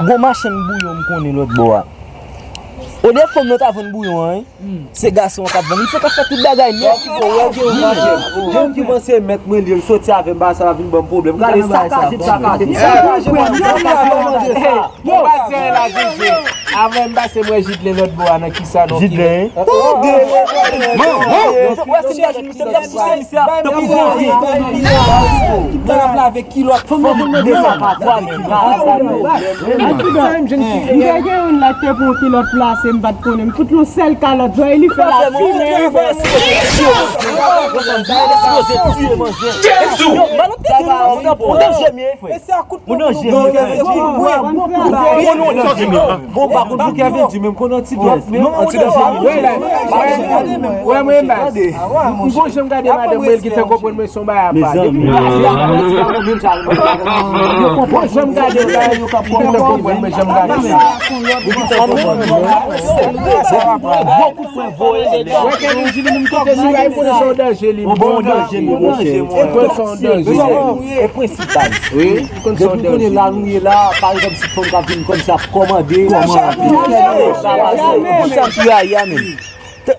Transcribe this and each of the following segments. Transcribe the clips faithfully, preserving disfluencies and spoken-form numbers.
Gon machann bouyon m konnen lòt bò a. Olye fanm nan ta vann bouyon an, wi. Se gason an k ap vann. Misye ka fè tout bagay nèt. Ou wè gen yon machann. Yon ki panse mèt mwen li, l soti avè m, ba sa va vin ban m pwoblèm. Gade, sakaje, sakaje. Sakaje, mwen, mwen, mwen, mwen, mwen, mwen, Bon, m pa di anyen la, Zeze. Avan m pase, m wè Jidlen lòt bò a nan kisa non ki Jidlen, wi. Wè, se misye, misye ap tankou zanmi. Nan ap lave kilòt fanm nan. M te gen youn la ki te pran yon kilòt plase, m pa t konnen. M fout yon sèl kalòt, jwe li fè la file. Jezi! Ou danje, frè. Ou danje, frè. Bon, pa konn pou Kevin di, men m konn yon ti dwèt. Non, an ti dwèt. Wè, mwen, baz. M gon jan m gade madanm mwen, li te konprann mwen se yon bagay apa. Depi m gade madanm mwen, li te konprann mwen se yon bagay apa. Gon jan m gade bagay yo k ap konprann mwen, jan m gade sa. Wè, Kevin di li menm kite sou bagay pou l se yon danje li. Bon, danje li, monchè. Pou l se yon danje. E prensipal. Wi. Depi w konnen la nou ye la, pa egzanp, si fanm ka vin kòmsi ap kòmande, kòmande. Pou sa m rayi a menm. T-,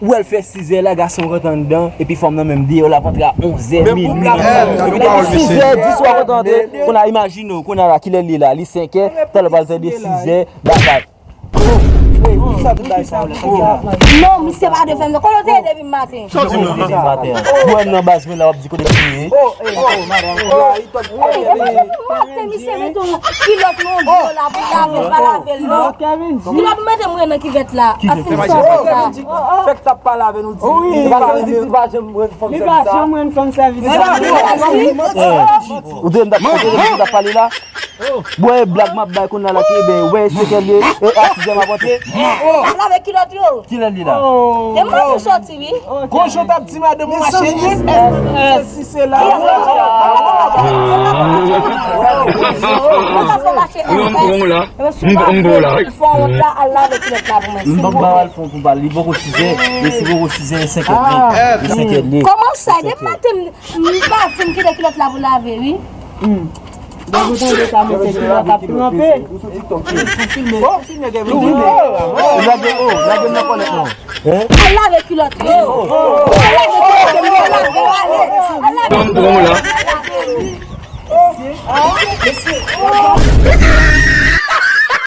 ou wè l fè sizè la, gason rantre anndan, epi fanm nan menm deyò, l ap antre a onzè, minui. Epi depi sizè, dis w ap antre, kounye a imajine w, kounye a la, kilè l ye la, li senkè, talè w pral tande sizè, bagay. Non, misye pa dwe fè m sa. Kote w te ye depi maten? Soti nan maten. Mwen nan baz mwen la, w ap di kote m ye. Maten misye mete yon kilòt nan yon dlo la pou lave, pa lave l non. Kilòt ou mete mwen nan kivèt la. Ap fin sòti sa. Fèk t ap pale avè nou di. Li pa janm rann fanm sèvis sa. Ou te m t ap pale la. Bon, e blag m ap bay kounye a la ki, ben, wè, se kèl ye, e, a sizè m ap antre. Lave kilòt yo. Kilè li la? E mwen ki soti, wi. Gon jan w t ap di madanm ou mache, yes, yes, si se la. Mwen pa fè mache, yes, yes. Mwen pa fè mache, yes, yes. Fò wont la, al lave kilòt la pou mwen, silvouplè. M p ap ba w al fè yon konpa, li poko sizè, e si poko sizè, e senkè li, e senkè li. Kòman sa? Depi maten, m, m pati, m kite kilòt la pou lave, wi. Depi w tande sa, mesye, kilòt ap tranpe. Lage, o, lage m nan kòlèt non. Al lave kilòt yo. Al lave kilòt yo, m lave, ale. Al lave. Ban m pran w la.